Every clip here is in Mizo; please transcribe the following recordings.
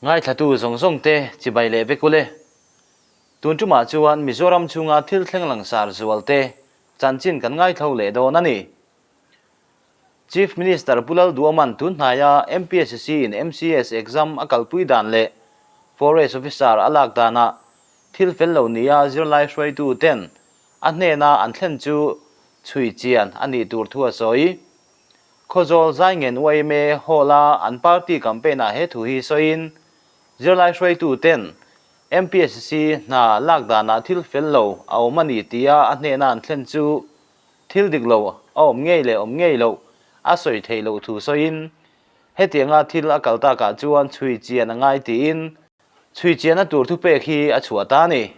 Ngaithlatu zawng zawng te chibai leh vek ule. Tun tumah chuan Mizoram chhunga thil thleng langsar zual te chanchin kan ngaithlo leh dawn a ni. Chief Minister Pu Lalduaman tun hnaia MPSC in MCS exam a kalpui dan leh Forest Officer a lak danah thil fel lo nia zirlai hruaitu ten a hnena an thlen chu chhui chian a nih tur thu a sawi. Khawzawl Zaingen yma Hall-a an party campaign-ah he thu hi sawiin zirlai hruaitu ten MPSC hna lak danah thil fel lo a awm a ni tia a hnena an thlen chu Thil dik lo a awm ngei leh awm ngei loh a sawi theih loh thu sawiin, hetianga thil a kal takah chuan chhui chian a ngai tiin chhui chianna tur thupek hi a chhuah ta a ni.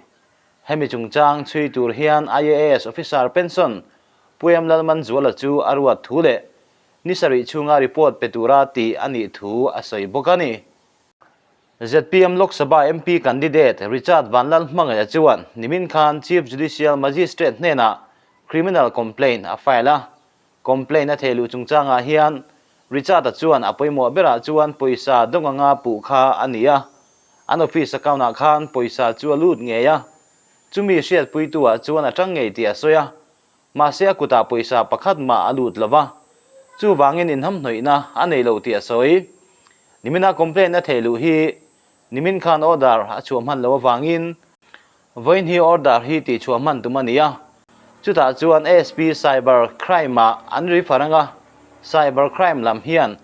Hemi chungchang chhui tur hian IAS officer pension Pu Em Lalmanzuala chu a ruat thu leh ni sarih chhunga report pe tura tih a nih thu a sawi bawk a ni. Zpm Lok Sabha MP candidate Richard Vanlalhmangaih chuan nimin khan Chief Judicial Magistrate hnenah criminal complaint a file a. Complaint a thei luh chungchangah hian Richard-a chuan a pawimawh berah chuan pawisa dawng anga puh kha a ni a. An office account-ah khan pawisa chu a lut ngei a, chumi hriatpuitu-ah chuan a tang ngei tih a sawi a. Mahse a kutah pawisa pakhat mah a lut lo va, chuvangin inhamhnawihna a nei lo tih a sawi. Nimina complaint a theih luh hi nimin khan order a chhuah hman loh avangin vawiin hi order hi tih chhuah hman tum a ni a, chutah chuan ASP Cyber Crime ah an refer anga Cyber Crime lam hian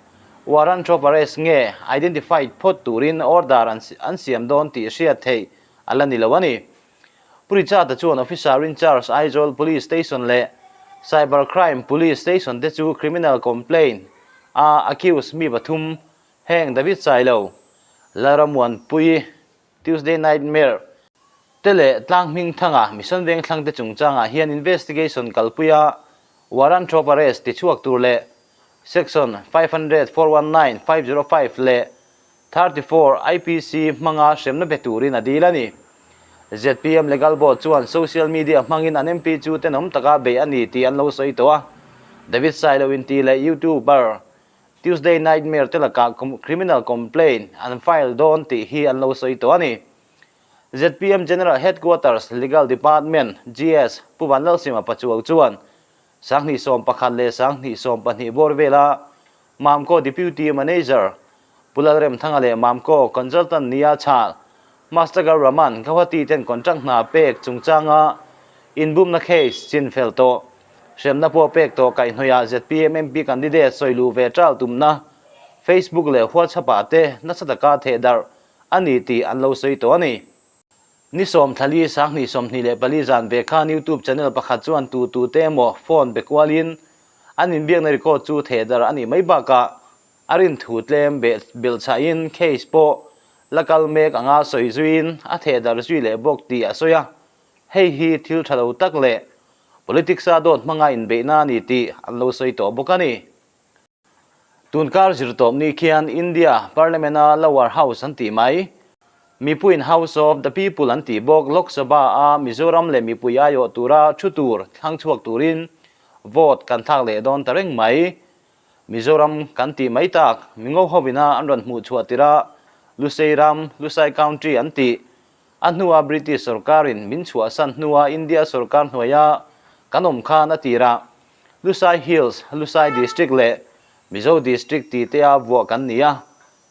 warrant of arrest nge identified phawt turin order an siam dawn tih hriat theih a la ni lo a ni. Pu Richard-a chuan Officer in Charge Aizawl Police Station leh Cyber Crime Police Station te chu criminal complaint a accused mi pathum heng David Sailo, Lalramuanpui, Tuesday Nightmare te leh Tlang Hmingthanga Mission Vengthlang te chungchangah hian investigation kalpuia warrant of arrest tichhuak tur leh Section 500, 419, 505 leh 34 IPC hmanga hremna pe turin a dil a ni. Zpm Legal Board chuan social media hmangin an MP chu tenawm taka beih a ni tih an lo sawi tawh a. David Sailo inti leh YouTuber Tuesday Nightmare te lakah criminal complaint an file dawn tih hi an lo sawi tawh a ni. Zpm General Headquarters Legal Department, GS, Pu Vanlalsima Pachuau chuan Sanghnih 11 leh Sanghnih 12 bawr vela Mamco Deputy Manager Pu Lalremthanga leh Mamco Consultant nia chhal Mastagar Raman Gauhati ten contract hna pek chungchanga inbumna case chin fel tawh hremna pawh pek tawh kaihhnawihah zpm MP candidate sawi luh ve ṭal tumna Facebook leh WhatsApp ah te nasa taka thehdarh a ni tih an lo sawi tawh a ni. Ni 14 sanghnih 24 zan ve khan YouTube channel pakhat chuan tu tu te emaw phone be kualin an inbiakna record chu thehdarh a nih mai bakah a rin thu tlem belhchhahin case pawh la kal mek anga sawi zuiin a thehdarh zui leh bawk tih a sawi a, hei hi thil tha lo tak leh politics-a dawt hmanga inbeihna a ni tih an lo sawi tawh bawk a ni. Tunkar zirtawpni khian India Parliament-a Lower House an tih mai, mipuiin House of the People an tih bawk Lok Sabha-a Mizoram leh mipui aiawh tura thu tur thlang chhuak turin vote kan thlak leh dawn ta reng mai. Mizoram kan tih mai tak, mingo hovina an rawn hmuh chhuah tirah Lusei ram, Lusai Country an tih, a hnua British sorkarin min chhuahsan hnua India sorkar hnuaia kan awm khan a tirah Lusai Hills, Lusai District leh Mizo District tih te a vuah kan ni a,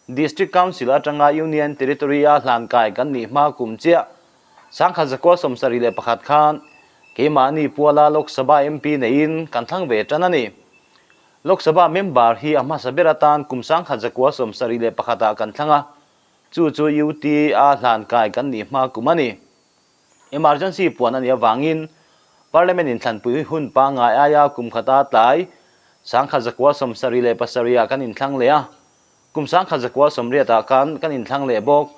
District Council atanga Union Territory a hlankai kan nih hma kum chiah 1971 khan keimahni Puala Lok Sabha MP neiin kan thlang ve tan a ni. Lok Sabha member hi a hmasa ber atan kum 1971 ah kan thlang a, chu chu UT a hlankai kan nih hma kum a ni. Emergency puan a nih avangin Parliament inthlanpui hun pangngai aia kum khata tlai 1977 ah kan inthlang leh a, kum 1980 ah khan kan inthlang leh bawk.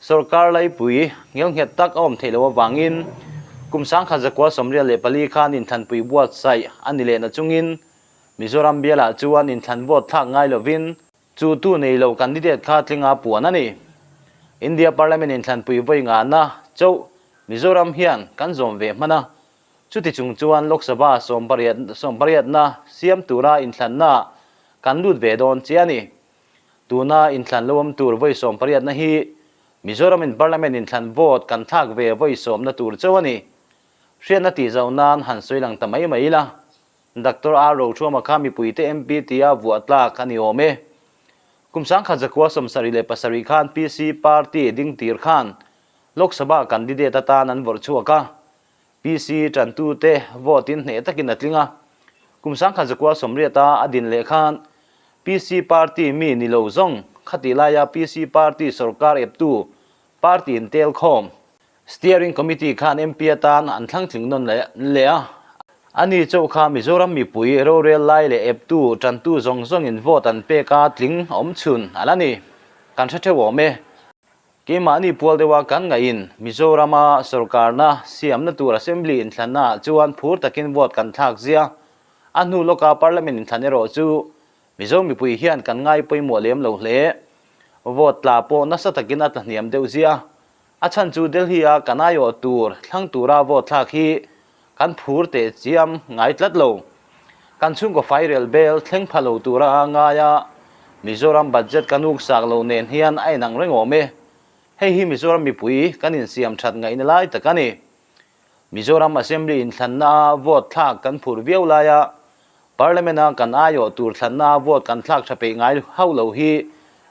Sorkar laipui ngelnghet tak a awm theih loh avangin kum 1984 khan inthlanpui buatsaih a ni leh nachungin Mizoram bialah chuan inthlan vote thlak ngai lovin Chu tu nei lo candidate kha tlinga puan a ni. India Parliament inthlanpui vawi ngahna chauh Mizoram hian kan zawm ve hman a, chuti chung chuan Lok Sabha sawmpariatna siam tura inthlanna kan lut ve dawn che a ni. Tuna inthlan lo awm tur vawi sawmpariatna hi Mizoramin Parliament inthlan vote kan thlak ve vawi sawmna tur chauh a ni. Hriatna tih zauh nan han sawi lang ta mai mai ila. Doctor R Roṭhuama kha mipuite MP tia vuah tlak a ni awm e. Kum sangkhat zakua 77 khan PC party ding tir khan Lok Sabha candidate atan an vawrh chhuak a. PC tantute vote in hneh takin a tling a. Kum 1980 a a din leh khan PC party mi ni lo zawng khatih laia PC party sorkar eptu party in tel khawm Steering Committee khan MP atan an thlang tling nawn leh a. Ani chauh kha Mizoram mipui rorel lai leh eptu tantu zawng zawngin vote an pek a tling awm chhun a la ni. Kan hre theuh awm e. Keimahni pual deuha kan ngaihin Mizorama sorkarna siamna tur Assembly inthlannaah chuan phur takin vote kan thlak zia. A hnu lawka Parliament inthlan erawh chu Mizo mipui hian kan ngai pawimawh lem lo hle. Vote tla pawh nasa takin a tla hniam deuh zia. A chhan chu Delhi-a kan aiawh tur thlang tura vote thlak hi kan phur teh chiam ngai tlat lo. Kan chhungkaw fairel bel thleng pha lo tura a ngai a, Mizoram budget kan uksak lo nen hian a inang reng awm e. Hei hi Mizoram mipui kan insiam that ngaihna lai tak a ni. Mizoram Assembly inthlanna a vote thlak kan phur viau lai a, Parliament a kan aiawh tur thlanna a vote kan thlak tha peih ngai hauh lo hi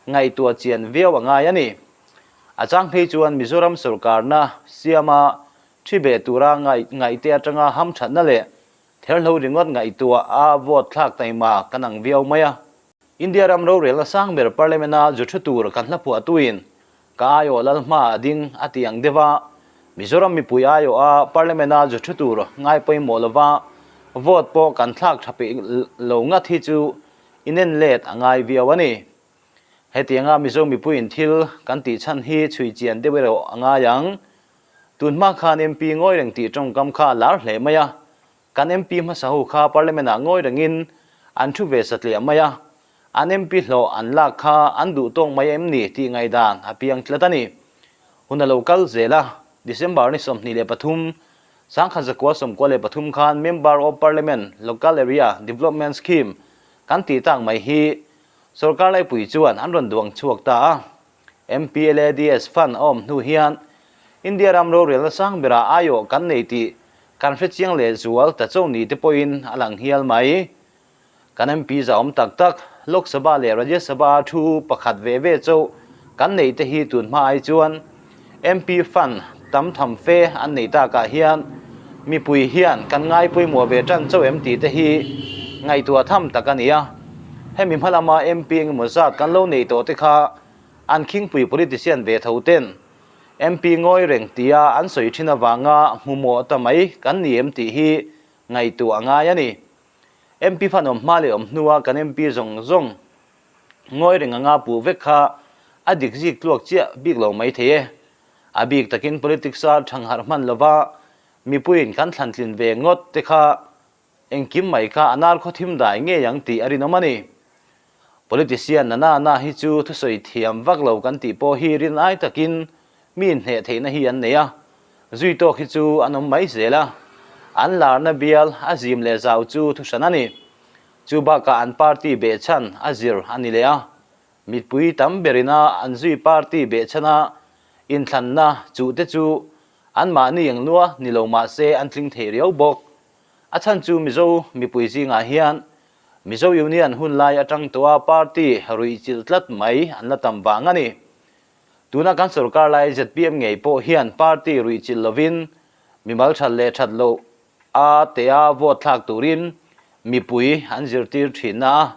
ngaihtuah chian viau a ngai a ni. A chang phei chuan Mizoram sorkarna siama Thi beh tura ngaihte atanga hamthatna leh therhlo ringawt ngaihtuah a vote thlak taima kan ang viau mai a. India ram rorelna sang ber Parliament a zu thu tur kan hlaphuahtuin ka aiawh lal hma a ding a ti ang deuh a, Mizoram mipui aiawh a Parliament a zu thu tur ngai pawimawh lova vote pawh kan thlak tha peih lo ngat hi chu inen let a ngai viau a ni. Hetianga Mizo mipuiin thil kan tih chhan hi chhui chian deuh erawh a ngai ang. Tun hma khan MP ngawi reng tih tawngkam kha a lar hle mai a, kan MP hmasa ho kha Parliament ah ngawi rengin an thu ve satliah mai a, an MP hlawh an lak kha an duh tawk mai em ni tih ngaihdan a piang tlat a ni. Hun a lo kal zel a, December ni 23, 1993 khan Member of Parliament Local Area Development Scheme kan tih tak mai hi sorkar laipui chuan an rawn duang chhuak ta a. MPLADS fund a awm hnu hian India ram rorelna sang berah aiawh kan nei tih kan hre chiang leh zual ta cho ni te pawhin a lang hial mai. Kan MP za awm tak tak Lok Sabha leh Rajya Sabha a thu pakhat ve ve cho kan neih te hi tun hma ai chuan MP fund tam tham fe an neih takah hian mipui hian kan ngai pawimawh ve tan cho em tih te hi ngaihtuah tham tak a ni a. Hemi hma lama MP engemaw zat kan lo nei tawh te kha an khingpui politician ve tho ten MP ngawi reng tia an sawi thin avanga hmumawh ta mai kan ni em tih hi ngaihtuah a ngai a ni. MP fan awm hma leh awm hnua kan MP zawng zawng ngawi reng anga puh vek kha a dik zik tluak chiah bik lo mai thei e. A bik takin politics a thangharh hman lova mipuiin kan thlantlin ve ngawt te kha Engkim mai kha a nar khaw thim dai ngei ang tih a rinawm a ni. Politician na na na hi chu thusawi thiam vak lo kan tih pawh hi rin ai takin mi inhneh theihna hi an nei a, zui tawk hi chu an awm mai zel a. An larna bial a zim leh zau chu thuhran a ni. Chu bakah an party behchhan a zir a ni leh a. Mipui tam berina an zui party behchhana inthlanna chuhte chu anmahni englua ni lo mahse an tling thei riau bawk. A chhan chu Mizo mipui zingah hian Mizo Union hun lai atang tawha party ruih chilh tlat mai an la tam vang a ni. Tuna kan sorkar lai zpm ngei pawh hian party ruih chilh lovin mimal that leh that loh a tea vote thlak turin mipui an zirtir thin a,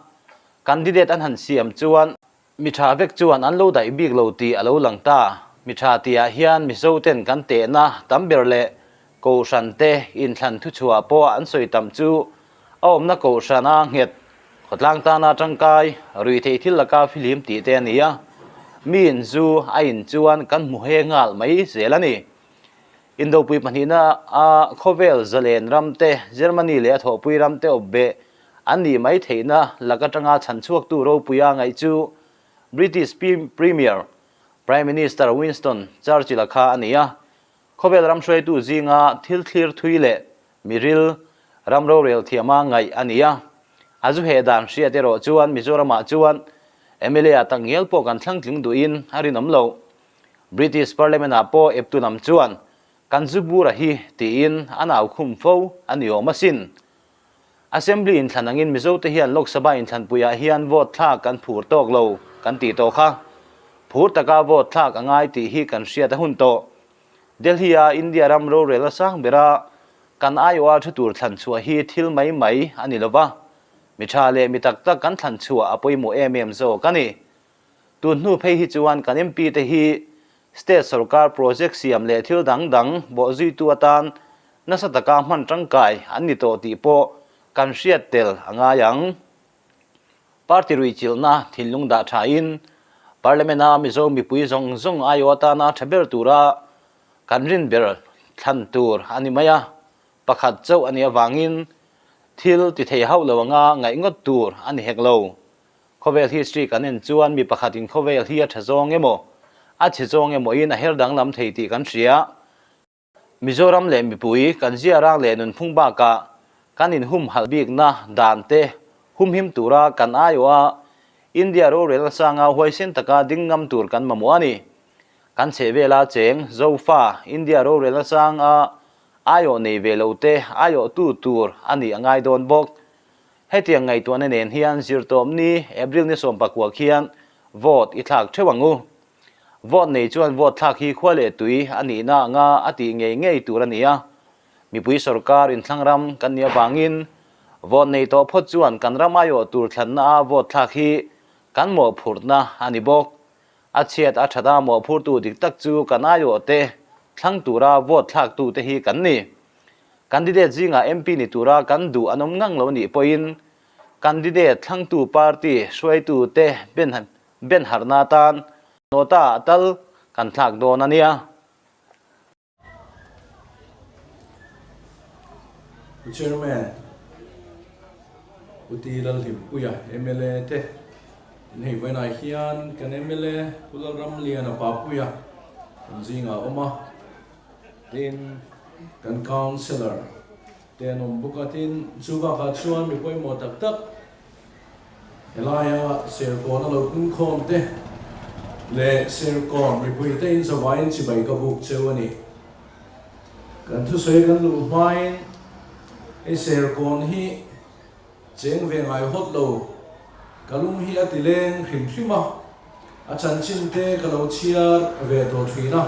candidate an han siam chuan Mi tha vek chuan an lo daih bik lo tih a lo lang ta. Mi tha tihah hian Mizoten kan tehna tam ber leh Kohhran te inthlan thuchhuah pawh an sawi tam chu a awmna Kohhrana nghet khawtlang tana tangkai ruihtheih thil laka fihlim tih te a ni a. Mi in zu a in chuan kan hmu he nghal mai zel a ni. Indopui pahnihna a khawvel zalen ram te Germany leh a thawhpui ram te awpbeh An nih mai theihna lak atanga chhanchhuaktu ropuia ngaih chu British Premier, Prime Minister Winston Churchill-a kha a ni a. Khawvel ram hruaitu zinga thil thlir thui leh miril ram rorel thiama ngaih a ni a. A zu heh dan hriat erawh chuan Mizoramah chuan Mla ah tak ngial pawh kan thlang tling duhin a rinawm lo. British Parliament ah pawh eptu lam chuan kan zu bura hi tiin an au khum fo a ni awm asin. Assembly inthlan angin Mizote hian Lok Sabha inthlanpuiah hian vote thlak kan phur tawk lo kan tih tawh kha. Phur taka vote thlak a ngai tih hi kan hriat a hun tawh. Delhi-a India ram rorel a sang bera kan aiawha thu tur thlan chhuah hi thil mai mai a ni lova, mi tha leh mi tak tak kan thlan chhuah a pawimawh em em zawk a ni. Tun hnu phei hi chuan kan MP te hi state sorkar project siam leh thil dang dang bawhzuitu atan nasa taka hman tangkai an ni tawh tih pawh kan hriat tel a ngai ang. Party ruihchilhna thinlung dah thain Parliament-a Mizo mipui zawng zawng aiawh atana tha ber tura kan rin ber thlan tur a ni mai a, pakhat chauh a nih avangin thil ti thei hauh lo anga ngaih ngawt tur a ni hek lo. Khawvel history kan en chuan mi pakhatin khawvel hi a tha zawng emaw, a chhe zawng emawin a her danglam thei tih kan hria. Mizoram leh mipui kan ziarang leh nunphung bakah kan inhumhalh bikna dan te humhim tura kan aiawha India rorel asanga huaisen taka ding ngam tur kan mamawh a ni. Kan chhehvela cheng Zofa India rorel asanga aiawh nei ve lo te aiawhtu tur a nih a ngai dawn bawk. Hetiang ngaihtuahna nen hian zirtawpni April ni 19 khian vote i thlak theuh ang u. Vote nei chuan vote thlak hi khua leh tui a nihna anga a tih ngei ngei tur a ni a. Mipui sorkar inthlang ram kan nih avangin vote nei tawh phawt chuan kan ram aiawh tur thlanna a vote thlak hi kan mawhphurhna a ni bawk. A chhiat a that a mawhphurtu dik tak chu kan aiawh te thlang tura vote thlaktu te hi kan ni. Candidate zingah MP ni tura kan duh an awm ngang lo nih pawhin candidate thlangtu party hruaitu te Ben harhna atan nota ah tal kan thlak dawn a nia. Pu Chairman, Pu T Lalhlimpuia mla te in hei vawiinah hian kan mla Pu Lalramliana Papuia kan zingah a awm a, tin kan Councillor te an awm bawk a, tin chu bakah chuan mi pawimawh tak tak Helaia Serkawn a lo pungkhawm te leh Serkawn mipuite in zavaiin chibai ka buk cheu a ni. Kan thusawi kan luh hmain hei Serkawn hi cheng ve ngai hawt lo, ka lung hi a ti leng hrim hrim a. A chanchin te ka lo chhiar ve tawh thin a,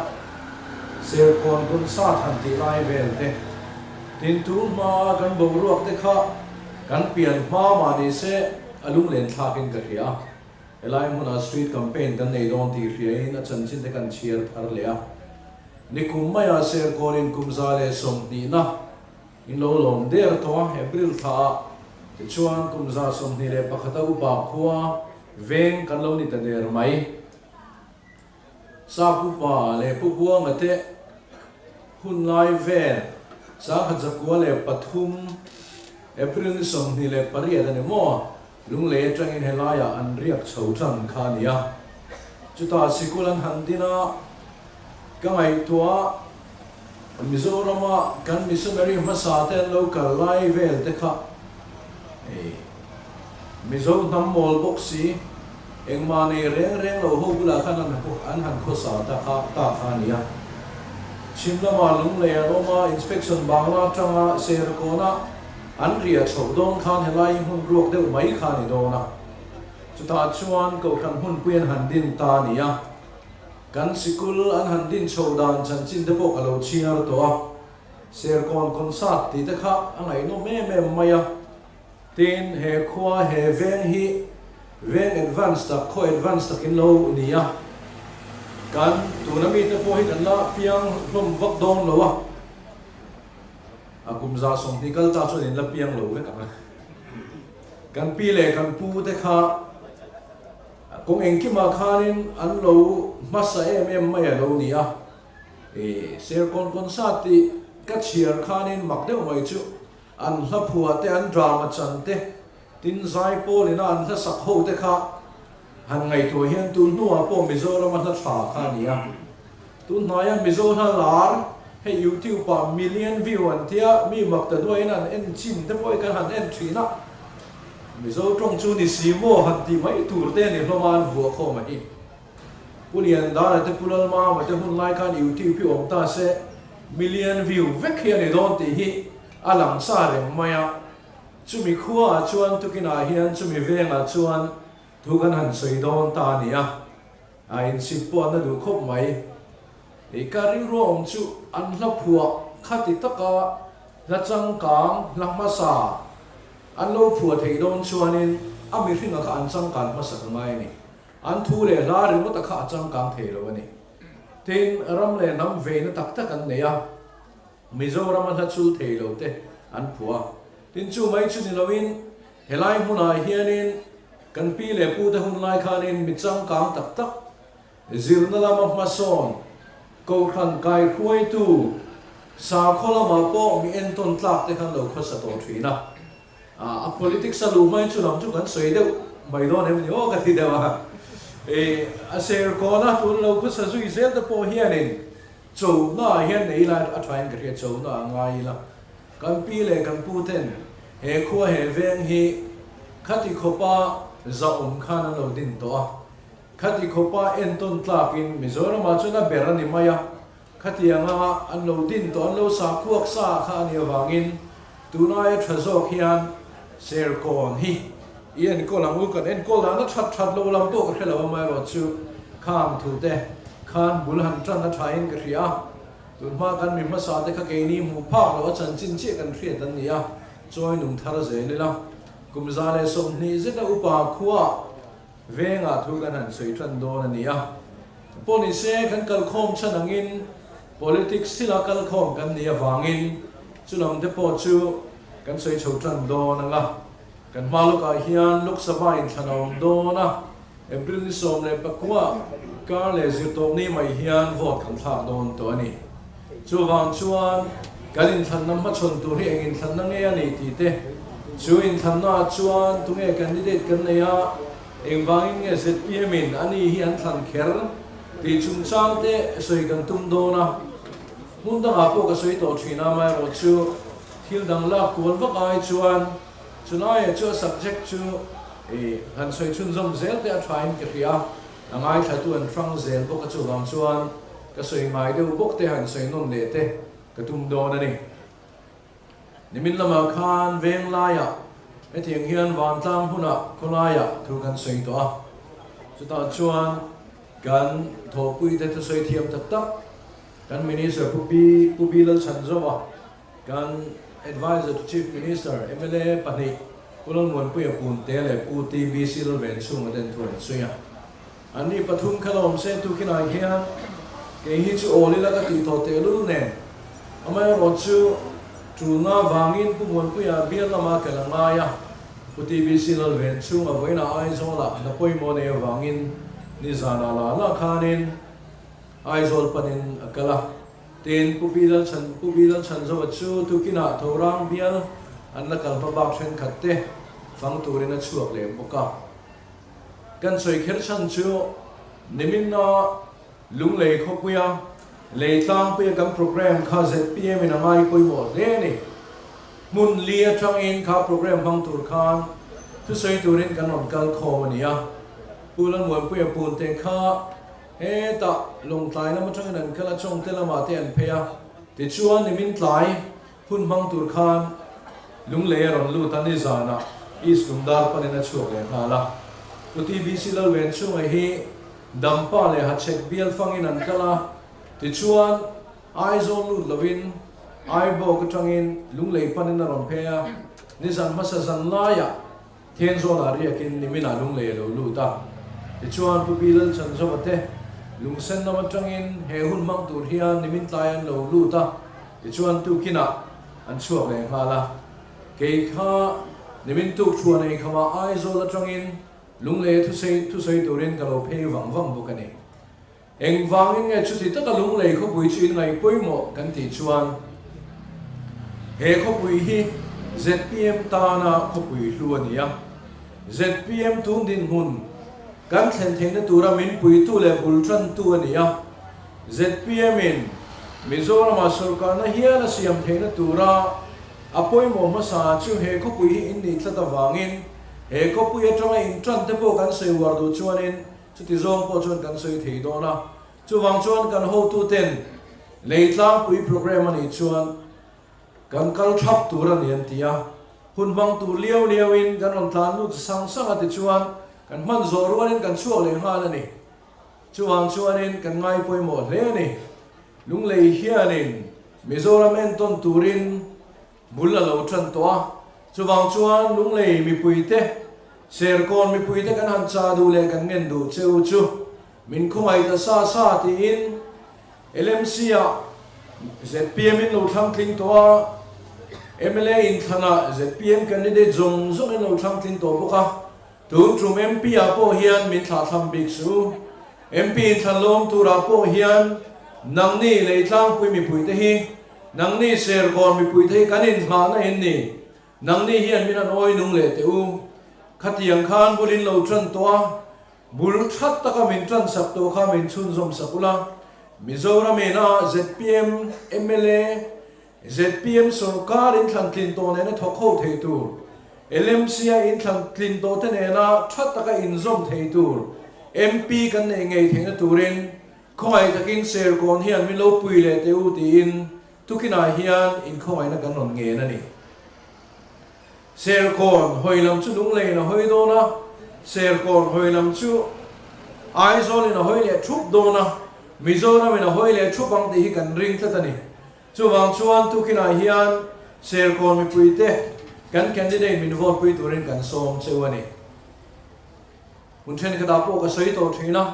Serkawn concert han tih lai vel te, tin tun hmaa kan boruak te kha kan pian hma mah ni se a lunglen thlakin ka hria a, helai hmunah street campaign kan nei dawn tih hriain a chanchin te kan chhiar thar leh a. Nikum maiah Serkawnin kum 120na In lo lawm der tawh a, April thla ah tichuan kum 121 a upa khua veng kan lo ni ta der mai. Sap upa leh Pu Buanga te hun lai vel 1903 April ni 28 a ni maw? Lunglei atangin helaiah an riak chho tan kha a ni a. Chutah sikul an han din a, ka ngaihtuah a, Mizorama kan missionary hmasa te an lo kal lai vel te kha hei Mizo hnam mawl bawk si, engmah nei reng reng lo ho bulah khan an han khawsa ta kha ta kha a ni a. Chhim lamah Lunglei an awm a, inspection Bangla atanga Serkawna An riah chhoh dawn khan helai hi hmun ruak deuh mai kha a ni dawn a, chutah chuan Kohhran hmunpui an han din ta a ni a, kan sikul an han din chhoh dan chanchin te pawh ka lo chhiar tawh a, Serkawn concert tih te kha a ngaihnawm em em mai a, tin he khua he veng hi veng advance tak khaw advance tak in lo ni a, kan tuna mite pawh hi kan la piang hlawm vak dawn lo a. A kum 120 kal ta chuan in la piang lo vek ang a. Kan pi leh kan pu te kha kawng engkimah khanin an lo hmasa em em mai a lo ni a. I Serkawn concert tih ka chhiar khanin mak deuh mai chu an hla phuah te an drama chan te tin zaipawl ina an hla sak ho te kha han ngaihtuah hian tun hnuah pawh Mizoram a hla tha kha a ni a. Tun hnaia Mizo hla lar hei YouTube ah million view an tia mi mak ta duaiin an en chin te pawh hi kan han en thin a. Mizo tawng chu ni si maw han tih mai tur te a ni hlawm a an vuah khawm a hi. Pu Liandana te Pu Lalmama te hun lai khan YouTube hi awm ta se million view vek hi a ni dawn tih hi a lang sa reng mai a. Chumi khuaah chuan tukinah hian chumi vengah chuan thu kan han sawi dawn ta a ni a, a insit pawh an la duh khawp mai. I ka rilru a awm chu an hla phuah khati taka hla changkang, hla hmasa an lo phuah theih dawn chuanin a mihringa kha an changkan hmasak a ngai a ni. An thu leh hla ringawta kha a changkang thei lo a ni. Tin, ram leh hnam veina tak tak an nei a. Mizoram a hla chul thei lo te an phuah a. Tin chu mai chu ni loin helai hmunah hianin kan pi leh pu te hun lai khanin mi changkang tak tak, zirna lama hmasawn, kohhran kaihruaitu, sakhaw lamah pawh mi entawn tlak te khan lo khawsa tawh thin a. A politics a luh hmain chu lam chu kan sawi deuh mai dawn em ni aw ka ti deuh a. A serkawna tun lo khawsa zui zel te pawh hianin Chona ah hian nei ila a thain ka hria, chona a ngai ila. Kan pi leh kan pu ten he khua he veng hi khati khawpa zahawm khan an lo din tawh a, khati khawpa entawn tlakin Mizoramah chuan a ber a ni mai a, khatianga an lo din tawh an lo sa kuak sa kha a nih avangin Tunlaia tha zawk hian Serkawn hi i enkawl ang u, kan enkawl dan a that that lo lam pawh ka hre lo amaherawh chu khang thu te khan bul han tan a thain ka hria a, tunhma kan mi hmasa te kha keini hmuh phak loh a chanchin chiah kan hriat an ni a, chawi nung thar zel ila kum 120 zeta upa khuaah Vengah thu kan han sawi tan dawn a ni a. Pawh ni se kan kalkhawm chhan angin politics thila kalkhawm kan nih avangin chulam te pawh chu kan sawi chho tan dawn ang a. Kan hma lawkah hian Lok Sabha inthlan a awm dawn a, April ni 19 kar leh zirtawpni mai hian vote kan thlak dawn tawh a ni. Chuvang chuan kan inthlanna hmachhawn tur hi eng inthlanna nge a ni tih te, chu inthlannaah chuan tunge candidate kan nei a, engvangin nge zpm in a ni hi an thlan kher tih chungchang te sawi kan tum dawn a. Hmun dangah pawh ka sawi tawh thin a, amaherawh chu thil dang lak kual vak ai chuan chulaiah chu a subject chu han sawi chhunzawm zel te a thain ka hria. A ngaithlatu an hrang zel bawk a chuvang chuan ka sawi ngai deuh bawk te han sawi nawn leh te ka tum dawn a ni. Nimin lamah khan veng laiah hetiang hian vantlang hmunah khawlaiah thu kan sawi tawh a, chutah chuan kan thawhpui te thusawi thiam tak tak kan Minister Pu Pi Pu Bi Lalchhanzova, Kan Adviser to Chief Minister, mla pahnih Pu Lalmuanpuia Punte leh Pu TBC Lalvenchhunga ten thu an sawi a. Anni pathum kha la awm se tukinah hian kei hi chu awl ila ka tih tawh tehlul nen amaherawh chu tulna vangin Pu Muanpuia bial lama kal a ngai a. Pu TBC Lalvenchhunga vawiinah Aizawlah hna pawimawh nei avangin nizanah la la khanin Aizawl panin a kal a. Tin, Pu Pi Lalchhan, Pu Pi Lalchhanzova chu tukinah Thorang bial an la kal hma bak thenkhat te fang turin a chhuak leh bawk a. Kan sawi kher chhan chu niminna Lunglei khawpuia lei tlangpuia kan programme kha zpm in a ngai pawimawh hle a ni. Hmun li atangin kha programme hmang tur khan thusawi turin kan rawn kal khawm a ni a. Pu Lalmuanpuia Punte kha Hetah Lawngtlai lam atangin an kal a, Chawngte lamah te an phei a, tichuan nimin tlai hun hmang tur khan Lunglei a rawn lut a, nizanah East Lungdar panin a chhuak leh nghal a. Pu TBC Lalven chhunga hi Dampa leh Hachhek bial fangin an kal a, tichuan Aizawl lut lovin Aibawk atangin Lunglei panin a rawn phei a, nizan hmasa zan laiah Thenzawnah riakin niminah Lunglei a lo lut a, tichuan Pu Pi Lalchanzova te Lungsen lam atangin he hun hmang tur hian nimin tlai an lo lut a, tichuan tukinah an chhuak leh nghal a. Kei kha nimin tuk thuan ei khamah Aizawl atangin Lunglei a thusei thusawi turin ka lo phei vang vang bawk a ni. Engvangin nge chuti taka Lunglei khawpui chu in ngaih pawimawh kan tih chuan he khawpui hi zpm tana khawpui hlu a ni a. Zpm tun dinhmun kan thlen theihna tura min puitu leh bul tantu a ni a. Zpm in Mizorama sawrkarna hial a siam theihna tura a pawimawh hmasa chu he khawpui hi in nih tlat avangin. He khawpui atanga inṭan te pawh kan sawi uar duh chuanin chuti zawng pawh chuan kan sawi thei dawn a. Chuvang chuan kan hotuten Leitlangpui programme a nih chuan kan kal thap tur a ni an ti a. Hun hmang tur liau liauin kan rawn tlan lut sang sang a tichuan kan hman zawh rualin kan chhuak leh nghal a ni. Chuvang chuanin kan ngai pawimawh hle a ni. Lunglei hianin Mizoram entawn turin bul a lo tan tawh a, chuvang chuan Lunglei mipuite, Serkawn mipuite kan han chah duh leh kan ngen duh che u chu min khawngaih ta sa sa tiin LMC ah zpm in lo thlang tling tawh a, mla inthlanah zpm candidate zawng zawng in lo thlang tling tawh bawk a, Tun tum MP ah pawh hian min thlahthlam bik suh. MP inthlan lawm turah pawh hian nangni Leitlangpui mipuite hi, nangni Serkawn mipuite hi kan inhmahna in ni. Nangni hian min han awi nung leh teh u. Khatiang khan bul in lo tan tawh a, bul that taka min tan sak tawh kha min chhunzawm sak ula. Mizoram ina zpm mla Zpm sorkar inthlan tlin tawh nena thawk ho thei tur, LMC-a inthlan tlin tawh te nena tha taka inzawm thei tur MP kan neih ngei theihna turin khawngaih takin Serkawn hian min lo pui leh teh u tiin tukinah hian inkhawngaihna kan rawn ngen a ni. Serkawn hawi lam chu Lungleiin a hawi dawn a, Serkawn hawi lam chu Aizawlin a hawi leh thup dawn a, Mizoramin a hawi leh thup ang tih hi kan ring tlat a ni. Chuvang chuan tukinah hian Serkawn mipuite kan candidate min vote pui turin kan sawm cheu a ni. Hun thenkhatah pawh ka sawi tawh thin a,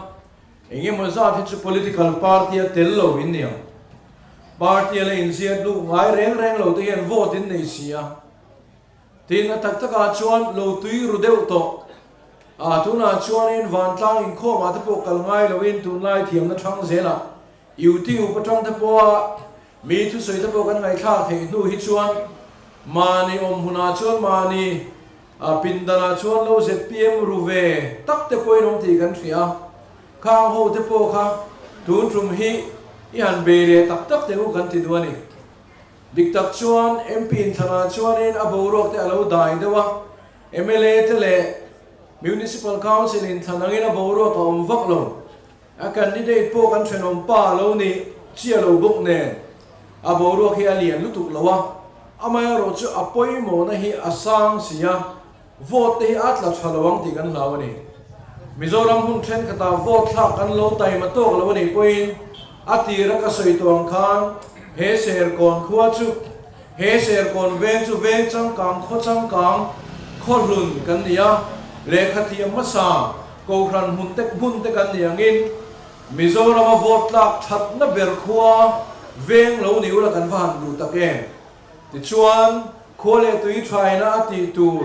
eng emaw zat hi chu political party a tel lo in niang. Party a la inziat luh ngai reng reng lo te hian vote in nei si a. Tin, a tak takah chuan lo tui ru deuh tawh. A, tunah chuanin vantlang inkhawmah te pawh kal ngai loin tunlai thiamna thang zelah YouTube atang te pawha mi thusawi te pawh kan ngaihthlak theih hnu hi chuan mahni awm hmunah chuan mahni pindanah chuan lo zpm ru ve tak te pawhin awm tih kan hria a, khang ho te pawh kha tun tum hi i han bei leh tak tak teh u kan ti duh a ni. Dik tak chuan MP inthlanah chuanin a boruak te a lo dai deuh a, mla te leh Municipal Council inthlan angin a boruak a awm vak lo. A candidate pawh kan thenawm pa lo nih chiah lo bawk nen a boruak hi a lian lutuk lo a, amaherawh chu a pawimawhna hi a sang si a, vote te hi a tla tha lo ang tih kan hlau a ni. Mizoram hmun thenkhatah vote thlak kan lo taima tawk lo a nih pawhin a tira ka sawi tawh ang khan he Serkawn khua chu he Serkawn veng chu veng changkang khaw changkang khaw hlun kan ni a, lehkha thiam hmasa Kohhran hmun te hmun te kan ni angin Mizorama vote tlak thatna ber khua veng lo ni ula kan va han duh tak em? Tichuan, khua leh tui thaina a tih tur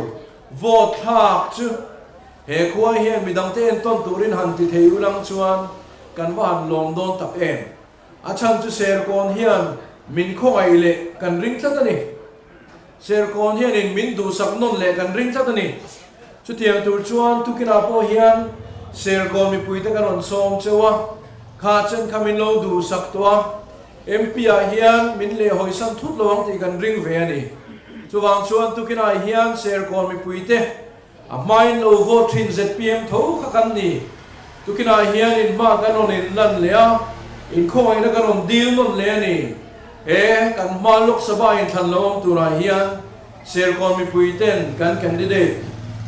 vote thlak chu he khua hian midangte entawn turin han ti thei ulang chuan kan va han lawm dawn tak em? A chhan chu Serkawn hian min khawngaih leh kan ring tlat a ni. Serkawn hianin min duhsak nawn leh kan ring tlat a ni. Chutiang tur chuan tukinah pawh hian Serkawn mipuite kan rawn sawm cheu a, kha chen kha min lo duhsak tawh a, MP ah hian min lehhawisan thut lo ang tih kan ring ve a ni. Chuvang chuan tukinah hian Serkawn mipuite A hmain lo vote thin zpm tho kha kan ni. Tukinah hian in hma kan rawn in lan leh a, inkhawngaihna kan rawn dil nawn leh a ni. He kan hma Lok Sabha inthlan lo awm turah hian Serkawn mipui ten kan candidate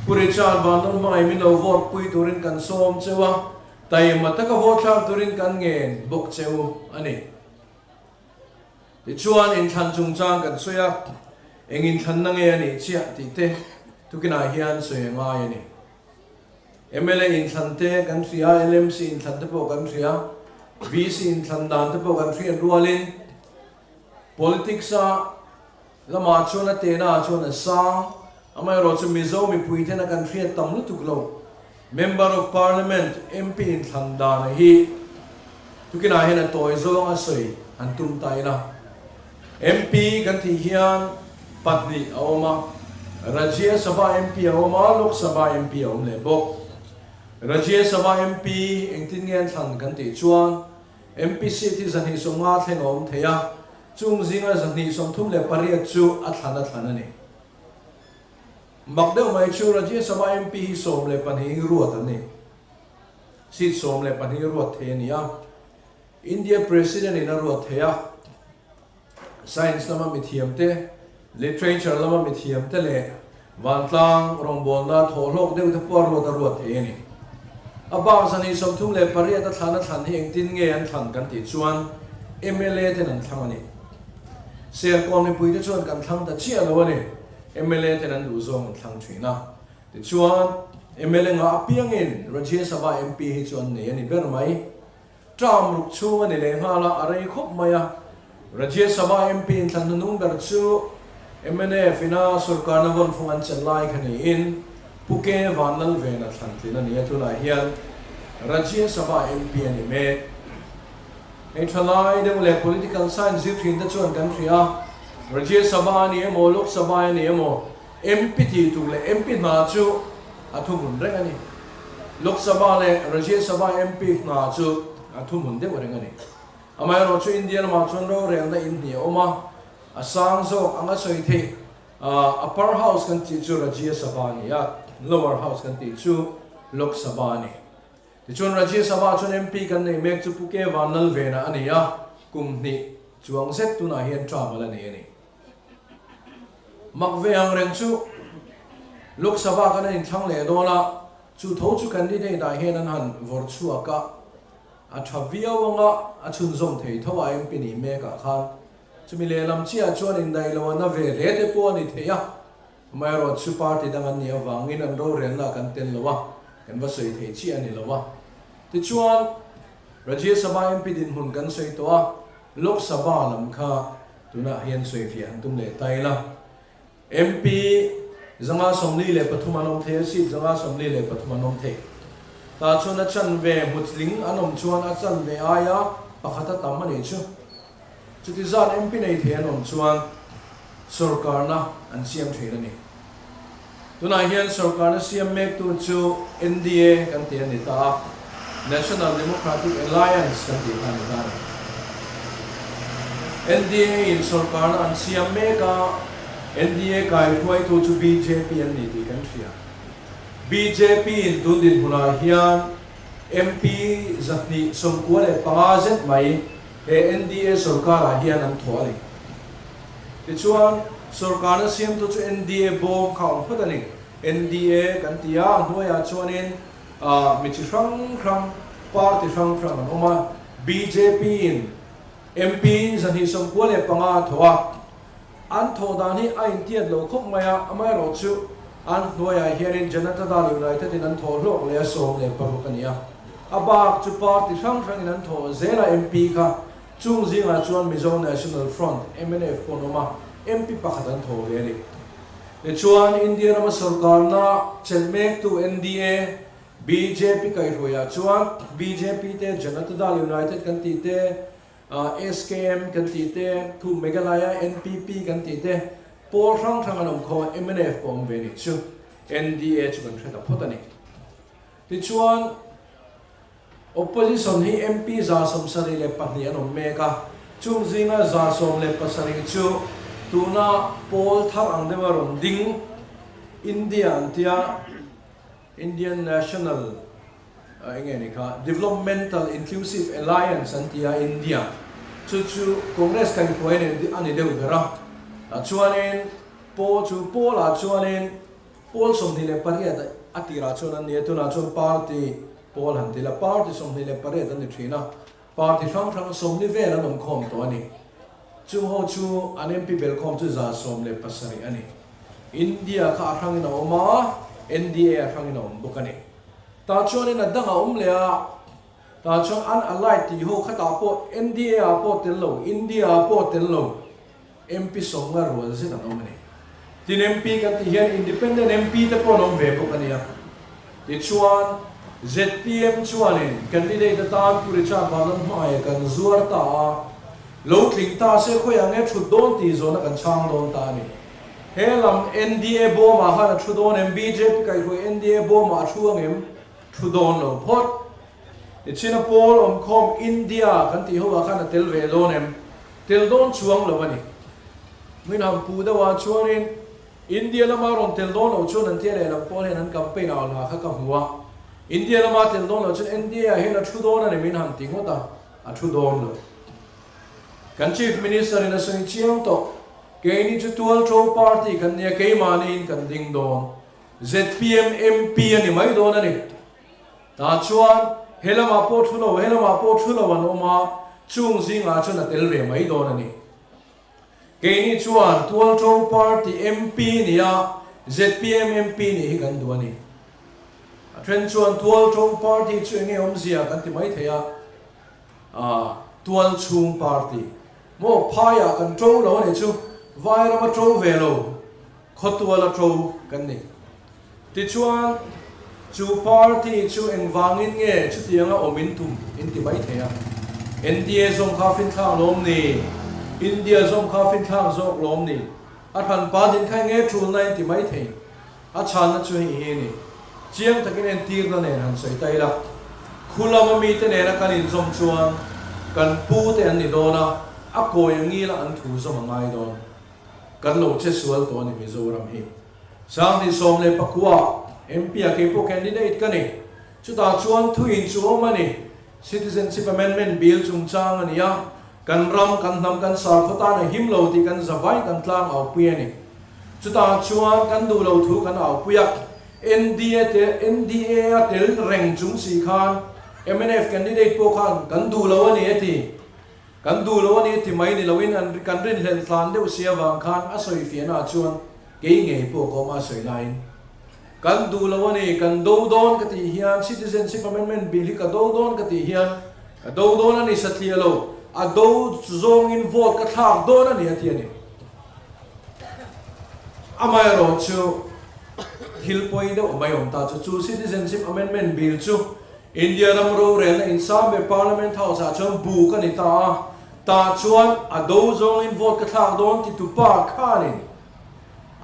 Pu Richard Vanlalhmangaih min lo vote pui turin kan sawm cheu a, taima taka vote thlak turin kan ngen bawk cheu a ni. Tichuan, inthlan chungchang kan sawi a, eng inthlanna nge a nih chiah tih te tukinah hian sawi a ngai a ni. Mla inthlan te kan hria, LMC inthlan te pawh kan hria, VC inthlan dan te pawh kan hriat rualin politics-a Lamah chuan a tehnaah chuan a sang, amaherawh chu Mizo mipui tena kan hriat tam lutuk lo. Member of Parliament, MP, inthlan dana hi tukinah hian a tawi zawng a sawi han tum ta ila. MP kan tih hian pahnih a awm a, Rajya Sabha MP a awm a, Lok Sabha MP a awm leh bawk. Rajya Sabha MP engtin nge an thlan kan tih chuan MP seat hi 250 thleng a awm thei a, Chung zinga 238 chu a thlan a thlan a ni. Mak deuh mai chu Rajya Sabha MP hi 12 ruat an ni. Seat 12 ruat thei a ni a. India President in a ruat thei a. Science lama mithiam te, Literature lama mithiam te leh vantlang rawngbawlna thawhhlawk deuh te pawh a ruat a ruat thei a ni. A bak 138 a thlan a thlan hi engtin nge an thlan kan tih chuan mla ten an thlang a ni. Serkawn mipui te chuan kan thlang ta chiah lo a ni. Mla ten an duh zawng an thlang thin a. Tichuan, mla ngah apiangin Rajya Sabha MP hi chu an nei a ni ber mai. Term ruk chhung a ni leh nghal a, a rei khawp mai a. Rajya Sabha MP inthlan hnunung ber chu mnf ina sorkarna vawnfung an chelh lai kha niin Pu K Vanlalvena thlan tlin a ni a, tunah hian Rajya Sabha MP a ni mek. Hei thalai deuh leh political science zir thin te chuan kan hria a, Rajya Sabha a ni emaw, Lok Sabha a ni emaw, MP tih tur leh MP hna chu a thuhmun reng a ni. Lok Sabha leh Rajya Sabha MP hna chu a thuhmun deuh reng a ni. Amaherawh chu India lamah chuan rorelna in hnih a awm a, a sang zawk anga sawi theih Upper House kan tih chu Rajya Sabha a ni a, Lower House kan tih chu Lok Sabha a ni. Tichuan Rajya Sabha chuan MP kan nei mek chu Pu K Vanlalvena a ni a, kum hnih chuang zet tunah hian term a la nei a ni. Mak ve ang reng chu Lok Sabha kan an inthlang leh dawn a, chu tho chu candidate ah hian an han vawrh chhuak a, a tha viau anga a chhunzawm thei tho a MP nih mekah khan chumi lehlam chiah chuan indaih lo a na ve hle te pawh a ni thei a. Amaherawhchu chu party dang an nih avangin an rorelna kan tel lo a, kan va sawi thei chiah a ni lo a. Tichuan, Rajya Sabha MP dinhmun kan sawi tawh a, Lok Sabha lam kha tunah hian sawifiah an tum leh ta ila. MP 543 an awm thei a, seat 543 an awm thei. Tah chuan a chanve hmutling an awm chuan a chanve aia pakhat a tam a nih chu. Chuti zat MP nei thei an awm chuan sorkarna an siam thin a ni. Tunah hian sorkarna siam mektu chu NDA kan tih a ni ta a, National Democratic Alliance kan tih kha a ni ta a ni. NDA in sorkarna an siam mek a, NDA kaihruaitu chu bjp an ni tih kan hria. Bjp in tun dinhmunah hian MP 295 zet mai He NDA sorkarah hian an thawh a ni. Tichuan, sorkarna siamtu chu NDA bawm kha a awm phawt a ni. NDA kan ti a, a hnuaiah chuanin mi chi hrang hrang, party hrang hrang an awm a. BJP-in MP 295 a thawh a. An thawh dan hi a intiat lo khawp mai a, amaherawhchu an hnuaiah hianin Janata Dal United-in an thawh hlawk leh a 16 a ni a. A bak chu party hrang hrangin an thawh zel a MP kha chung zingah chuan Mizo National Front, mnf, pawh an awm a, MP pakhat an thawh ve a ni. Tichuan, India rama sorkarna chelh mektu NDA, bjp kaihhruaiah chuan bjp te, Janata Dal United kan tih te, SKM kan tih te, thu Meghalaya NPP kan tih te, pawl hrang hrang an awm khawm a, mnf pawh awm ve nih chu NDA chu kan hre ta phawt a ni. Tichuan, Opposition hi MP 172 an awm mek a, chung zinga 117 chu tuna pawl thar ang deuha rawn ding India an tia, Indian National eng nge ni kha, Developmental Inclusive Alliance an ti a, India chu chu Congress kaihhruai a ni deuh ber a, chuanin pawl chu pawlah chuanin pawl 28 a tirah chuan an ni a, tunah chuan party pawl han ti la, party 28 an ni thin a, party hrang hrang 40 vel an awm khawm tawh a ni. Chung ho chu an MP belkhawm chu 117 a ni. India kha a hrangin a awm a, NDA a hrangin a awm bawk a ni. Tah chuanin a dang a awm leh a, tah chuan an allied tih ho khatah pawh NDA ah pawh tel lo, India ah pawh tel lo, MP 50 rual zet an awm a ni. Tin MP kan tih hian Independent MP te pawh an awm ve bawk a nia. Tichuan zpm chuanin candidate atan Pu Richard Vanlalhmaia kan zuar ta a, lo tling ta se khawiah nge thut dawn tih zawhna kan chhang dawn ta a ni. He lam NDA bawmah khan a thu dawn em? Bjp kaihhruai NDA bawmah a thu ang em? Thu dawn lo phawt. Tichhin a pawl awmkhawm India kan tih hoah khan a tel ve dawn em? Tel dawn chuang lo a ni. Min han puh deuhah chuanin. India lama rawn tel dawn loh chuan an tia lehlam pawl hian an campaign au hla kha ka hmu a. India lama tel dawn loh chuan NDA ah hian a thu dawn a ni min han ti ngawt a, a thu dawn lo. Kan Chief Minister in a sawi chiang tawh, keini chu tualtho party kan nia keimahniin kan ding dawn. Zpm MP a ni mai dawn a ni. Tah chuan he lamah pawh thu lo, he lamah pawh thu lo an awm a, chung zingah chuan a tel ve mai dawn a ni. Keini chuan Tualṭo Party MP nia zpm MP nih hi kan duh a ni. A then chuan Tualṭo Party chu enge awmzia kan ti mai thei a, aah Tualchhung Party maw phaiah kan ṭo lo a nih chu, Vairam a ṭo ve lo, Khawtual a ṭo kan ni. Tichuan, chu party chu engvangin nge chutianga awm in tum in ti mai thei a? NDA zawng kha finthlak lawm ni? India zawng kha finthlak zawk lawm ni? A hranpa din kha enge ṭulna in ti mai thei? A chhanna chu hei hi a ni. Chiang takin entirna nen han sawi ta ila, khu lama mite nena kan inzawm chuan kan pute an ni dawn a, a kawi a ngila an thu zawm a ngai dawn. Kan lo che sual tawh a ni Mizoram hi. 2019 MP ah keipawh candidate ka ni. Chutah chuan thu in chu awm a ni. Citizenship Amendment Bill chungchang a ni a, kan ram, kan hnam, kan sarkhaw tan a him lo tih kan zavai kan tlang aupui a ni. Chutah chuan kan duh lo thu kan aupui a, NDA te NDA a tel reng chung si khan mnf candidate pawh khan kan duh lo a ni a ti. Kan duh lo a ni ti mai ni loin an kan rinhlelh tlan deuh si avang khan a sawi fiahnaah chuan kei ngei pawh ka awm a sawi laiin kan duh lo a ni, kan do dawn ka tih hian Citizenship Amendment Bill hi ka do dawn ka tih hian ka do dawn a ni satliah lo, a do zawngin vote ka thlak dawn a ni a ti a ni. Amaherawhchu thil pawi deuh mai awm ta chu chu Citizenship Amendment Bill chu India ram rorelna insang ber Parliament House ah chuan buk a ni ta a, tah chuan a do zawngin vote ka thlak dawn ti tu pa khanin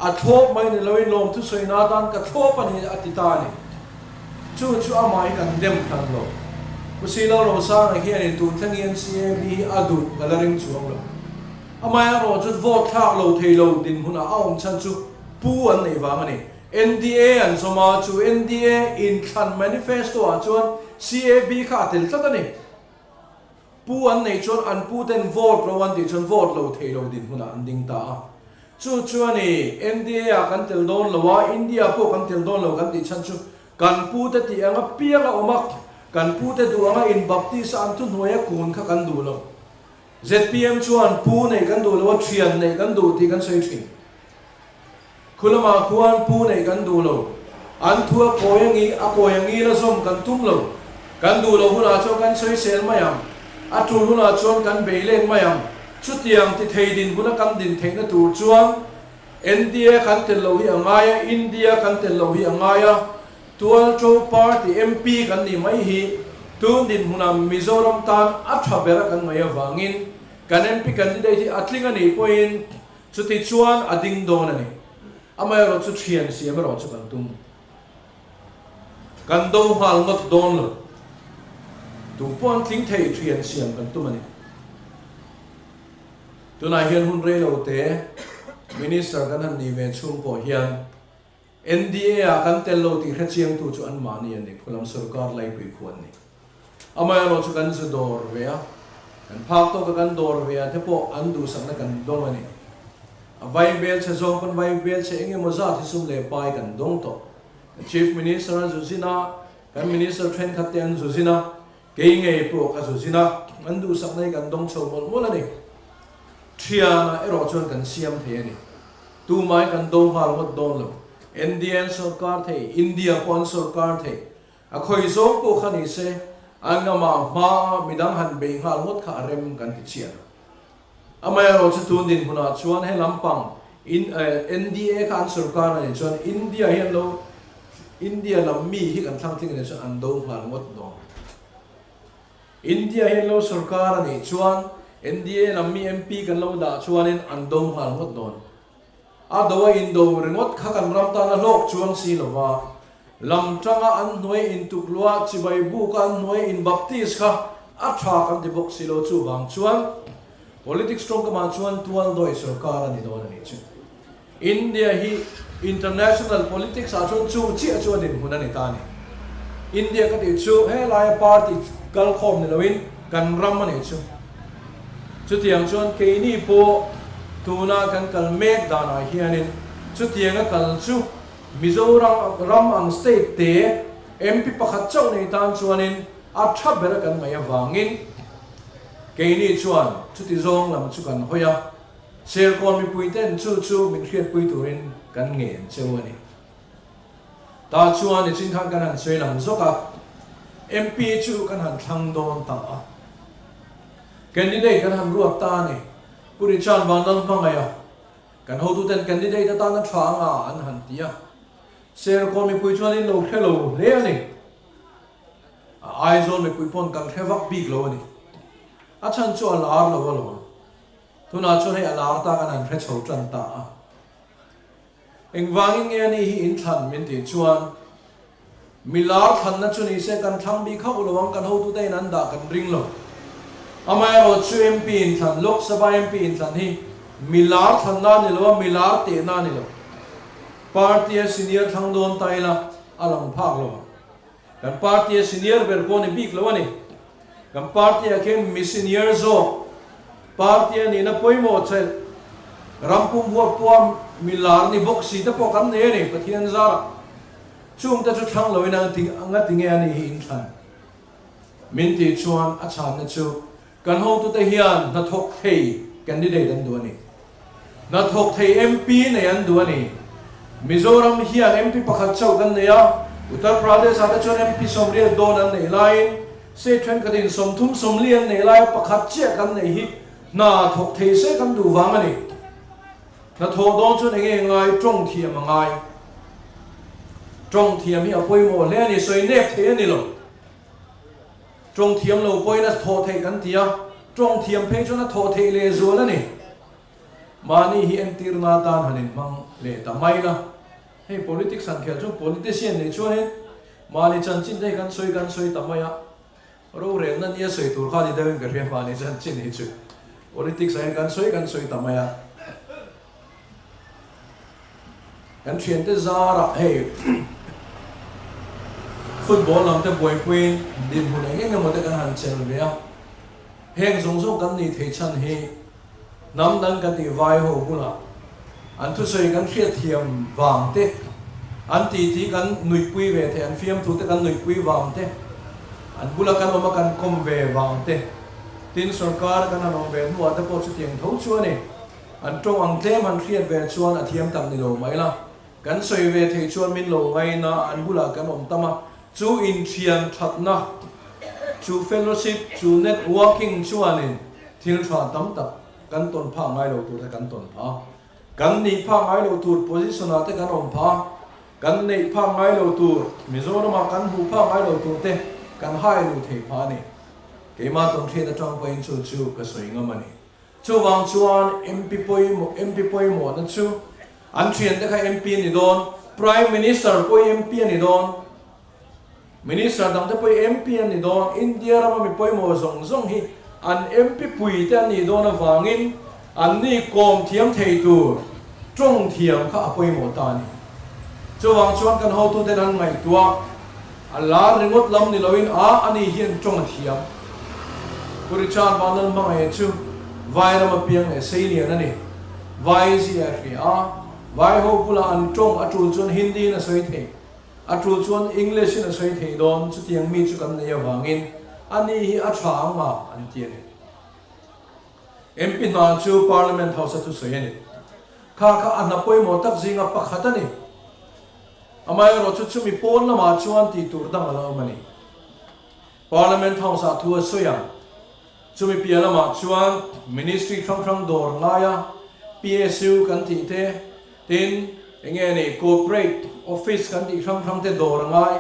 a thlawp mai ni loin lawmthu sawina atan ka thlawp a ni a ti ta a ni. Chu chu amah hi kan dem hran lo. Pu Silo Rosanga hianin tun thleng hian CAB hi a duh ka la ring chuang lo. Amaherawh chu vote thlak lo thei lo dinhmunah a awm chhan chu pu an neih vang a ni. NDA an zawm a, chu NDA inthlan manifesto ah chuan CAB kha a tel tlat a ni. Pu an neih chuan an pu ten vote ro an tih chuan vote lo thei lo dinhmunah an ding ta a. Chu chuan i NDA ah kan tel dawn lo a, India pawh kan tel dawn lo kan tih chhan chu kan pu te tih anga piang a awm a, kan pu te duh anga in baptist a an thuhnuai a kun kha kan duh lo. Zpm chuan pu neih kan duh lo a, thian neih kan duh tih kan sawi thin. Khu lamah khuan pu neih kan duh lo. An thu a kawi a ngi, a kawi a ngil a zawm kan tum lo. Kan duh lo hunah chuan kan sawisel mai ang. A tul hunah chuan kan bei let mai ang. Chutiang ti thei dinhmuna kan din theihna tur chuan NDA kan tel lo hi a ngai a, India kan tel lo hi a ngai a. Tualṭo Party MP kan nih mai hi tun dinhmunah Mizoram tan a tha ber a kan ngaih avangin kan MP candidate hi a tling a nih pawhin Chuti chuan a ding dawn a ni. Amaherawh chu thian siam erawh chu kan tum. Kan do nghal ngawt dawn lo. Tu pawh an tling thei thian siam kan tum a ni. Tunah hian hun rei lo te Minister kan han nih ve chhung pawh hian NDA ah kan tel lo tih hrechiangtu chu anmahni an ni, khulam sorkar laipui khu an ni. Amaherawh chu kan zu dawr ve a, kan phak tawka kan dawr ve a te pawh an duhsakna kan dawng a ni. A vai bel chhe zawng pawn vai bel chhe eng emaw zat hi sum leh pai kan dawng tawh. Kan Chief Minister a zu zin a, kan Minister thenkhat te an zu zin a, kei ngei pawh ka zu zin a, an duhsakna hi kan dawng chho mawlh mawlh a ni. Thianah erawh chuan kan siam thei a ni. Tumai kan do nghal ngawt dawn lo. NDA an sorkar thei, India pawh an sorkar thei. A khawi zawng pawh kha ni se, an ngamah hmaa midang han bei nghal ngawt kha a rem kan ti chiah lo. Amaherawh chu tun dinhmunah chuan he lampang in NDA kha an sorkar a nih chuan India hi an lo India lam mi hi kan thlang tling a nih chuan an do nghal ngawt dawn. India hi an lo sorkar a nih chuan NDA lam mi MP kan lo dah chuanin an do nghal ngawt dawn. A do a indo ringawt kha kan ram tan a hlawk chuang si lo va, lam tanga an hnuai intuk lua chibai buk a an hnuai in baptist kha a tha kan ti bawk si lo chuvang chuan politics tawngkamah chuan tual dawi sorkar a ni dawn a nih chu. India hi international politics ah chuan chu chiah chu a dinhmun a ni ta a ni. India ka tih chu helaia party kal khawm ni loin kan ram a nih chu. Chutiang chuan keini pawh tuna kan kal mek danah hianin chutianga kal chu Mizoram ram ang state te MP pakhat chauh nei tan chuanin a tha ber a kan ngaih avangin keini chuan chuti zawng lam chu kan hawi a, Serkawn mipuiten chu chu min hriatpui turin kan ngen cheu a ni. Tah chuan nichin khan kan han sawi lang zawk a, MP chu kan han thlang dawn ta a. Candidate kan han ruat ta a ni. Pu Richard Vanlal hmangaih a, kan hotuten candidate atana tha anga an han ti a. Serkawn mipui chuan in lo hre lo hle a ni. A Aizawl mipui pawn kan hre vak bik lo a ni. A chhan chu a lar lo alawm. Tunah chuan hei a lar ta kan han hre chho tan ta a. Engvangin nge ani hi in thlan min tih chuan mi lar thlanna chu ni se kan thlang bik hauh lo ang kan hotute in an dah kan ring lo. Amaherawh chu MP in thlan, Lok Sabha MP in thlan hi mi lar thlanna a ni lo a, mi lar tehna a ni lo. Party a senior thlang dawn ta ila a lang phak lo ang. Kan party a senior ber pawh ni bik lo a ni. Kan party ah khian mi senior zawk party a nihna pawimawh chelh ram pum huap pawha mi lar ni bawk si te pawh kan nei a ni Pathian zarah. Chungte chu thlang loin a nga tinge a nih hi inthlan min tih chuan a chhanna chu Kan hotute hian hnathawk thei candidate an duh a ni. Hnathawk thei MP nei an duh a ni. Mizoram hian MP pakhat chauh kan nei a, Uttar Pradesh ah te chuan MP 80 dawn an neih laiin state thenkhatin 30 40 an neih laia pakhat chiah kan neih hi hna thawk thei se kan duh vang a ni. Hnathawh dawn chuan eng nge ngai? Tawng thiam a ngai. Tawng thiam hi a pawimawh hle a ni, sawi nep thei a ni lo. Tawng thiam lo pawhin a thawh theih kan ti a, tawng thiam phei chuan a thawh theih leh zual a ni. Mahni hi entirna atan han inhmang leh ta mai la. Hei politics han khel chuan politician nih chuanin mahni chanchin te hi kan sawi kan sawi ta mai a, rorelna nia sawi tur kha ni deuhin ka hria mahni chanchin hi chu politics ah hian kan sawi kan sawi ta mai a. Kan thiante zarah hei football lam te buaipuiin dinhmun eng eng emaw te kan han chelh ve a, heng zawng zawng kan nih theih chhan hi hnam dang kan tih vai ho bulah an thusawi kan hriatthiam vang te, an titi kan nuihpui ve theih, an fiamthu te kan nuihpui vang te, an bula kan awm a kan kawm ve vang te, tin sorkar kan han awm ve hnuah te pawh chutiang tho chu a ni. An tawng ang tlem han hriat ve chuan a thiam tak ni lo mai la. Kan sawi ve thei chuan min lo ngaina an bulah kan awm tam a, chu inthian thatna, chu fellowship, chu networking chuanin thil tha tam tak kan tawn phak ngai lo tur te kan tawn phah a, kan nih phak ngai lo tur position ah te kan awm phah a, kan neih phak ngai lo tur Mizoramah kan hmuh phak ngai lo tur te kan hai luh theih phah a ni. Keimah tawn hriat atang pawhin chu chu ka sawi ngam a ni. Chuvang chuan MP pawimawh MP pawimawhna chu an thiante kha MP a ni dawn, Prime Minister pawh hi MP a ni dawn, Minister dangte pawh hi MP an ni dawn, India rama mi pawimawh zawng zawng hi an MP pui te an nih dawn avangin an ni kawm thiam thei tur tawng thiam kha a pawimawh ta a ni. Chuvang chuan kan hotuten an ngaihtuah. A lar ringawt lam ni loin a ani hian tawng a thiam. Pu Richard Vanlal hmangaih chu Vai rama piang leh seilian a ni. Vai zia a hria a, Vai ho bulah an tawng a tul chuan Hindi in a sawi thei, a tul chuan English in a sawi thei dawn, chutiang mi chu kan nei avangin ani hi a tha ang ma an ti a ni. MP hna chu Parliament House a thusawi a ni. Kha kha a hna pawimawh tak zinga pakhat a ni. Amaherawhchu chumi pawn lamah chuan tih tur dang a la awm a ni. Parliament House-ah thu a sawi ang. Chumi piah lamah chuan Ministry hrang hrang dawr ngaia PSU kan tih te, tin eng nge ni Corporate Office kan tih hrang hrang te dawr a ngai.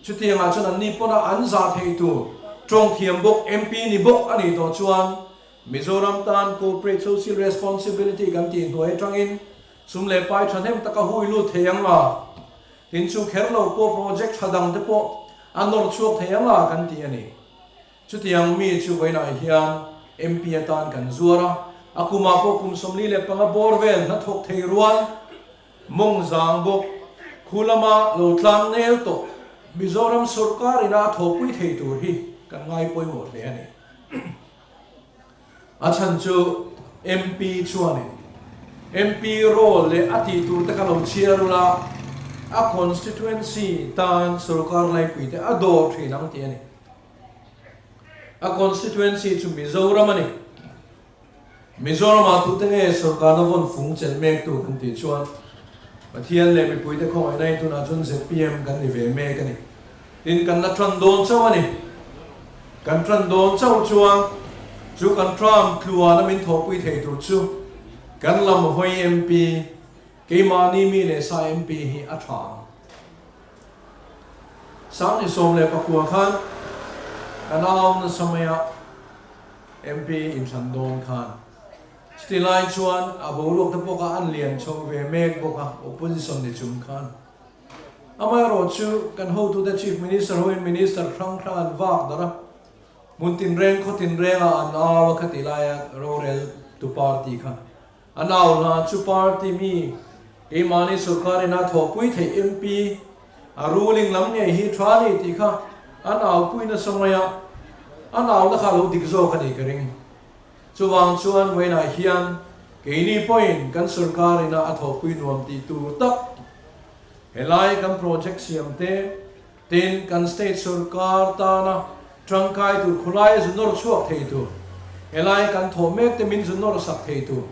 Chutiangah chuan anni pawna an zah theih tur tawng thiam bawk MP ni bawk a nih tawh chuan Mizoram tan Corporate Social Responsibility kan tih hnuai atangin Sum leh pai thahnem taka hui lut thei ang a, tin chu kher lo pawh project tha dang te pawh a nawr chhuak thei ang a kan ti a ni. Chutiang mi chu vawiinah hian MP atan kan zuar a, a kumah pawh kum 45 bawr vel hnathawk thei rual. Mawng zang bawk, khu lama lo tlang nel tawh Mizoram sorkar ina a thawhpui thei tur hi kan ngai pawimawh hle a ni. A chhan chu MP chuanin MP role leh a tih tur te kha lo chhiar ula, a constituency tan sorkar laipui te a dawr thin ang tih a ni. A constituency chu Mizoram a ni. Mizoramah tute nge sorkarna vawn fung chelh mektu kan tih chuan Pathian leh mipuite khawngaihna in tunah chuan zpm kan ni ve mek a ni. Tin, kan la tan dawn chauh a ni. Kan tan dawn chauh chuan chu kan term tluana min thawhpui thei tur chu kan lam hawi MP, keimahni mi leh sa MP hi a tha ang. 2019 khan kan au nasa mai a. MP inthlan dawn khan chuti lai chuan a boruak te pawh kha an lian chho ve mek bawk a, opposition ni chung khan. Amaherawh chu kan hotute Chief Minister hoin Minister hrang hrang an vak darh a, hmun tinreng khaw tinrengah an au a khati laia rorel tu party kha an au hna chu party mi keimahni sorkar ina thawhpui theih MP a ruling lam ngei hi tha ni tih kha an aupui nasa mai a, an auna kha a lo dik zawk a nih ka ring. Chuvang chuan vawiinah hian keini pawhin kan sorkar ina a thawhpui nuam tih tur tak helai kan project siam te, Tin, kan state sorkar tana tangkai tur khawlaia zu nawr chhuak thei tur, helai kan thawh mek te min zu nawr sak thei tur,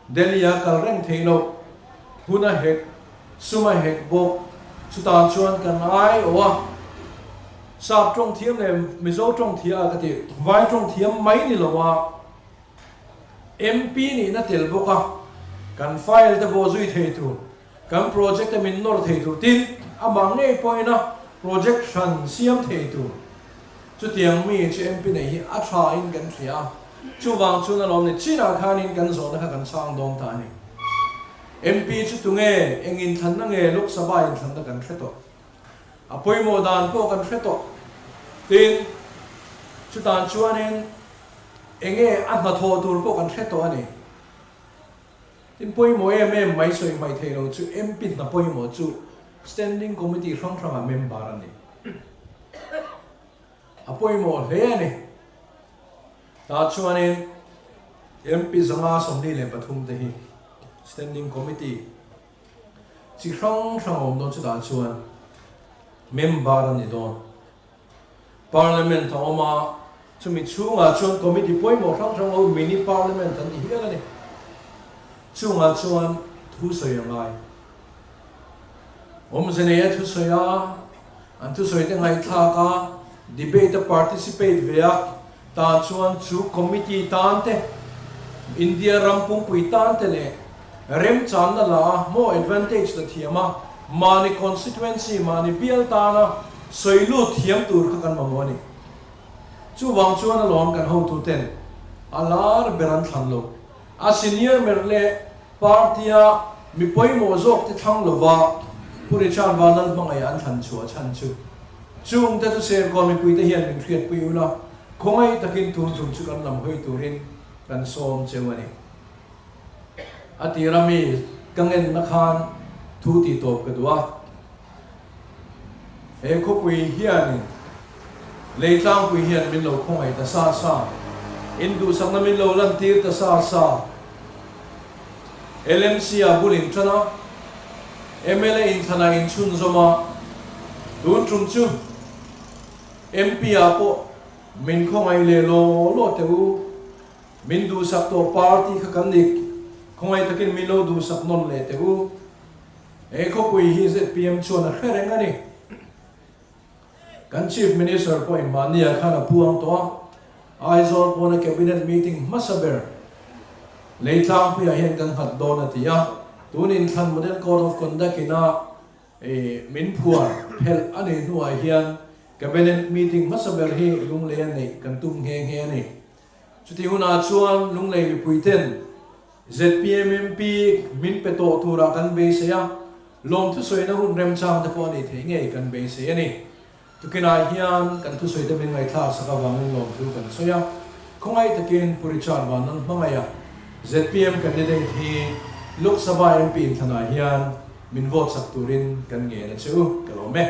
Delhi-a kal reng thei loh, hun a hek, sum a hek bawk, chutah chuan kan aiawh a, Sap tawng thiam leh Mizo tawng thia a ka ti, Vai tawng thiam mai ni lo a, MP nihna tel bawk a, kan file te pawh zui thei tur. Kan project a min nawr thei tur tin, amah ngei pawhin a project hran siam thei tur. Chutiang mi chu MP nei hi a tha in kan hria a, chuvang chuan a lawm ni chinah khanin kan zawhna kha kan chhang dawn ta a ni. MP chu tunge, eng inthlanna nge Lok Sabha inthlanna kan hre tawh. A pawimawh dan pawh kan hre tawh. Tin, chutan chuanin enge a hnathawh tur pawh kan hre tawh a ni. Tin pawimawh em em mai sawi hmaih theih lo chu MP hna pawimawh chu Standing Committee hrang hrangah member a ni. A pawimawh hle a ni. Tah chuanin MP 123 te hi Standing Committee chi hrang hrang a awm dawn chutah chuan member a ni dawn. Parliament a awm a, chumi chhungah chuan committee pawimawh hrang hrang ho mini parliament an ti hial a ni. Chungah chuan thusawi a ngai. Awmze neia thusawi a, an thusawi te ngaihthlak a, debate a participate ve a, tah chuan chu committee tan te, India ram pumpui tan te leh remchanna la a, maw advantage la thiam a, mahni constituency, mahni bial tana sawi lut thiam tur kha kan mamawh a ni. Chuvang chuan alawm kan hotuten a lar ber an thlan lo. A senior mer leh party-a mi pawimawh zawk te thlang lova Pu Richard Vanlal hmangaih an thlan chhuah chhan chu. Chungte chu Serkawn mipuite hian min hriatpui ula, khawngaih takin tun tum chu kan lam hawi turin kan sawm cheu a ni. A tira mi ka ngenna khan thu tih tawp ka duh a. He khawpui hianin lei tlangpui hian min lo khawngaih ta sa sa, in duhsakna min lo lantir ta sa sa. LMC-ah bul in tan a, mla inthlanah in chhunzawm a, tun tum chu MP-ah pawh min khawngaih leh law law teh u. Min duhsak tawh party kha kan dik, khawngaih takin min lo duhsak nawn leh teh u. He khawpui hi zpm chuan a hre reng a ni. Kan Chief Minister pawhin mahniah khan a puang tawh a, Aizawl pawna Cabinet meeting hmasa ber Leitlangpuiah hian kan nghat dawn a ti a, tun inthlan Model Code of Conduct ina min phuar phelh a nih hnuah hian Cabinet meeting hmasa ber hi Lunglei a neih kan tum nghe nghe a ni. Chutih hunah chuan Lunglei mipuiten zpm MP min pe tawh turah kan beisei a, lawmthusawina hun remchang te pawh a nih theih ngei kan beisei a ni. Tukinah hian kan thusawi te min ngaihthlak sak avangin lawmthu kan sawi a, khawngaih takin Pu Richard Vanlalhmangaih a zpm candidate hi Lok Sabha MP inthlanah hian min vote sak turin kan ngen a che u, ka lawm e.